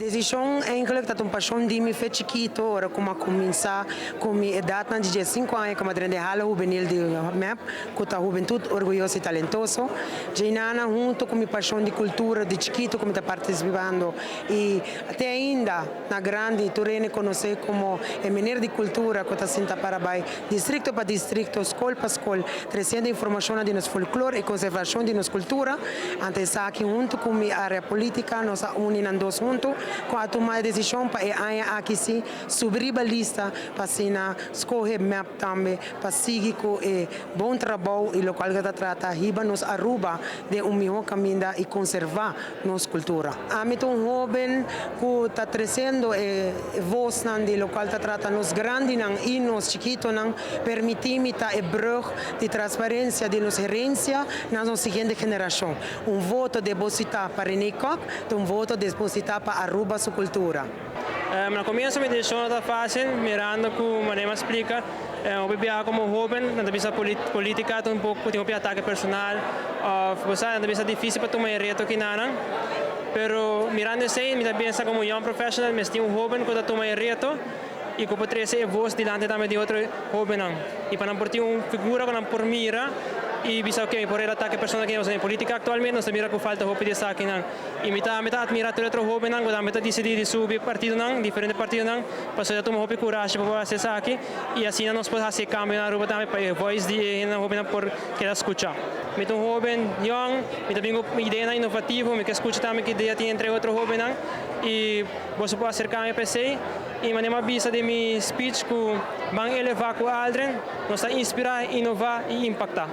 Decision eigenlijk ta un pasion di mi for di chikito, ora cu mi a cuminsa cu mi edad na 15 aña, cu mi a drenta hala hubenil di MEP, cu ta Hubentud Orguyoso y Talentoso. Djeinana, hunto cu mi pasion di cultura di chikito, cu mi ta participando y te ainda na grandi, tur hende conoce como e meneer di cultura, cu ta sinta para bay districto pa districto, scol pa scol, treciendo informacion di nos folklore y conservacion di nos cultura. Anto esaki hunto cu mi area politica, nos a uni nan dos hunto, cu a tuma e decision pa e aña aki si subi e lista pa asina scoge MEP tambe pa sigui cu e bon trabou y loke ta trata hiba nos Aruba den un miho caminda y conserva nos cultura. Ami ta un hoben cu ta treciendo voz nan di loke ta trata nos grandinan y nos chikitonan, permiti mi ta e brug di transparencia di nos herencia na nos siguiente generacion. Un voto deposita pa René Kock, un voto deposita pa Aruba su cultura. Na comienso mi decision no ta facil, mirando cu manera explica, o bibia como hoben, na bisa politica un poco, tin un atake personal, of bo na bisa dificil pa tuma e reto aki nan. Pero mirando esey, mi pensa como young professional, mi tin un hoben cu ta tuma e reto y cu por trece e voz dilanti tambe di otro hobennan. Y pa nan por tin un figura cu nan por mira y bisa, ok, por atake persona cu den politica actualmente, nos mira cu falta hopi di esakinan. Y mi ta admira tur otro hobennan, cu tambe ta dicidi di subi partidonan, diferente partidonan, pa asina tuma hopi curashi pa haci esaki y asina nos por haci cambio na Aruba tambe pa e voice di hobennan por keda scucha. Mi ta un hoben young, mi tambe tin idea inovativo, mi kier scucha tambe ki idea tin entre otro hobennan y bo por acerca mi p'esey y manera mi a bisa den mi speech cu ban eleva cu Aldrin, nos ta inspira, inova y impacta.